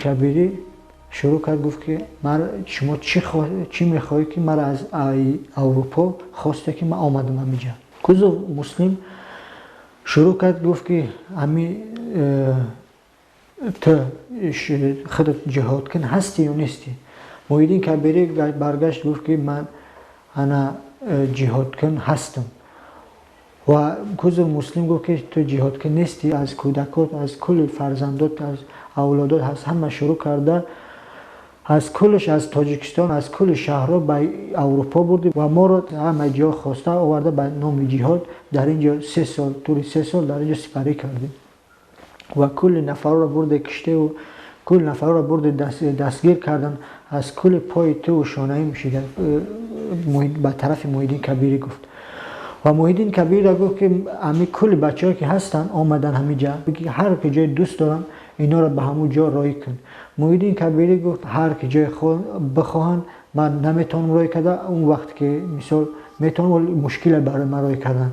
Кабирӣ шурӯъ кард, гуфт ки шумо чӣ мехоҳӣ, ки маро аз Аврупо хосте, ки ман омадам ҳамиҷа. Кузов Муслим шурӯъ кард, гуфт ки ҳами ту худат ҷиҳодкун ҳастӣ ё нестӣ? Муҳиддин Кабирӣ баргашт, гуфт ки ман ана ҷиҳодкун ҳастам. Ва Кузов Муслим гуфт ки ту ҷиҳодкун нестӣ, аз кӯдакот, аз кулли фарзандот, аз авлодот, аз ҳама шурӯъ карда, аз куллаш, аз Тоҷикистон, аз кулли шаҳрҳо ба Аврупо бурдӣ ва моро ҳама ҷо хоста оварда, ба номи ҷиҳод дар ин ҷо 3 сол, тӯли 3 сол дар ин ҷо сипарӣ кардем ва кулли нафарро бурде киштеву кулли нафарро бурде дастгир кардан, аз кулли пои ту шонаи мешида. Ба тарафи Муҳиддин Кабирӣ гуфт ва Муҳиддин Кабирро гуфт ки ҳами кулли бачаҳое ки ҳастанд, омадан ҳамиҷа, ҳар ки ҷои дӯст доранд, инҳоро ба ҳамун ҷо роҳӣ кун. Муҳиддин Кабирӣ гуфт: ҳар ки ҷои бихоҳанд, ман наметавонам роҳӣ карда. Он вақт ки мисол метавонам, мушкиле барои ман роҳӣ кардан.